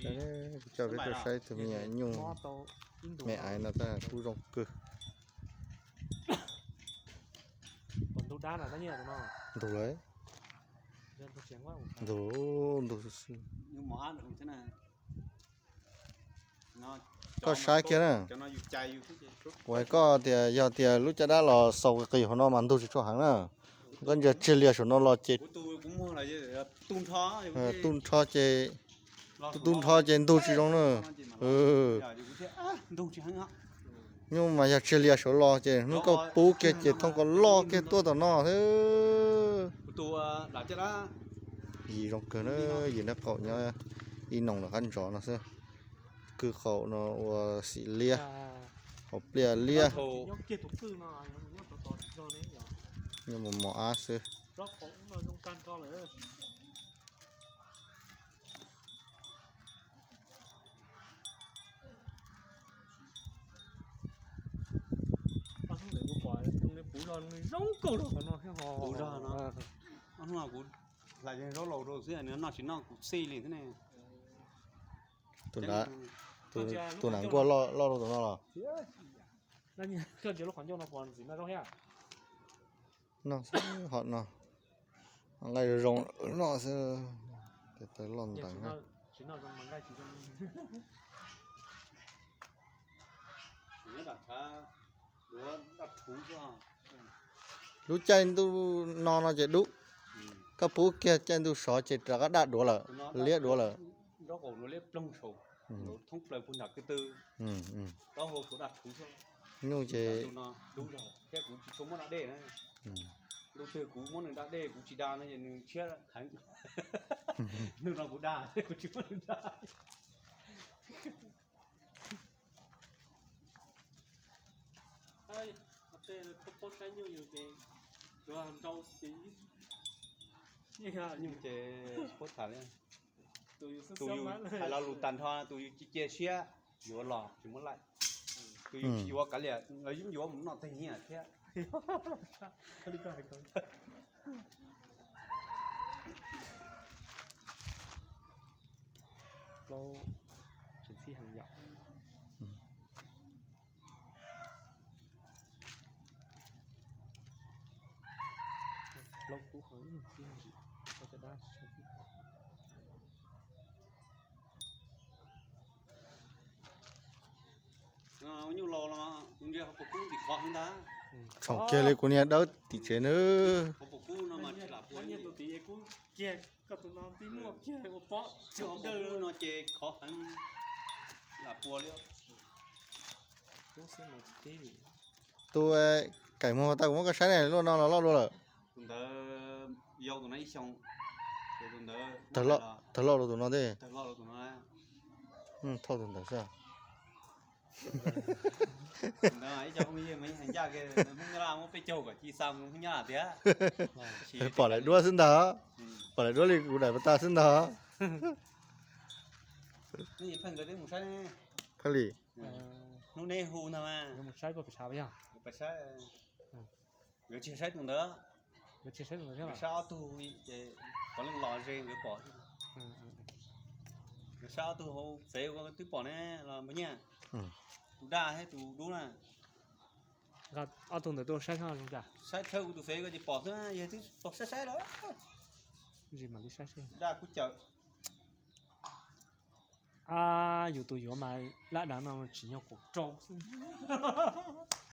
Kuv coj peb tuaj saib tus me nyuam nyuj me aiv no tab kub zoo kawg. Ntug lawm. Ntug, ntug xwb xwb. Koj saib kiag na. Kuv hais koj tias yog tias lub caj dab los xaus qis hauv no mas ntug tsis tshua heev na. Koj ntsia tsig lias saum no los ces tu nrho ces, tu nrho ces ntug tsis zoo na. Nyuj mas yog tsig lias saud los ces hnub koj pub kiag ces thooj koj loj kiag tuaj tom no xwb. Yim zoo kawg na, yim nraub qaum nyob ib noos lawm qab ntsov no xwb. Kwj qaum no ua xim liab, hauv pliaj liab. Nyuj mos mos ab xwb. Tus nav nkuaj loj rau tus no los? No xwb, ho no, nqaij zoo zoo no xwb. Tes taw loj nteev. Lub caij ntuj no no ces dub, koj pub kiag caij ntuj sov ces rov qab daj duav lawm, liab duav lawm. Nyuj ces, ntuj twg kuv muab nws da dej kuv tsis da no es nws tshiab heev. Ntuj no kuv da, kuv tsis muab nws da. Tej paub saib nyuj yus ces yuav nrau ces nyuj ces paub tham li. Tus yus hais lo lus tag nrho, tus yus cia siab yuav los tsis muab laij. Tus yus tsis yuav kav liam, los yeej yuav mus noj teg nyiaj thiab. Plaub tseem txhij heev yom. Plaub kub heev ib txhij ntsim, koj caj dab tsis tshua txhij. Nyuj laus los kuv ntsia hauv paus kub tim khov heev ntag. Txhoom kiag li kuv niag dawb tim tsev nawb. Hauv paus kub no mas tsis lam pua li. Koj tus no tib muaj kiag ua pob, hauv paus kub no ces khov heev, tsis lam pua li. Tus kaim muag tau kuv muab koj saib ne, loj no los loj dua lawm. Tus ntawd yau tus no ib xyoos, ces tus ntawd tawg loj rau tus no thiab. Thauj tus ntawd xwb. Ib co phooj ywg Hmoob Nyab Laj muab peb caug kom ci xa mus Hmoob Nyab Laj tiag. Pom lawv duab xwb ntag, pom lawv duab li kuv daim pas tas xwb ntag. Pheej li. Hnub neb hu ntag mas. Nkawd tsis saib tus ntawd, nkawd saib ob tug, ces qhov leej los ze nkawd pom. Nkawd saib ob tug hauv fev ua twb pom ne los npawg Nyiaj. Tus daj thiab tus dub na. Ob tug ntawd tuaj saib zoo cas? Saib tshawb kuv tus fev ko ces pom xwb, yog twb pom saib saib lawm. Daj kub cawm. Ab, yus tus yuav mas laj dav no tsim nyog kaum rau xwb.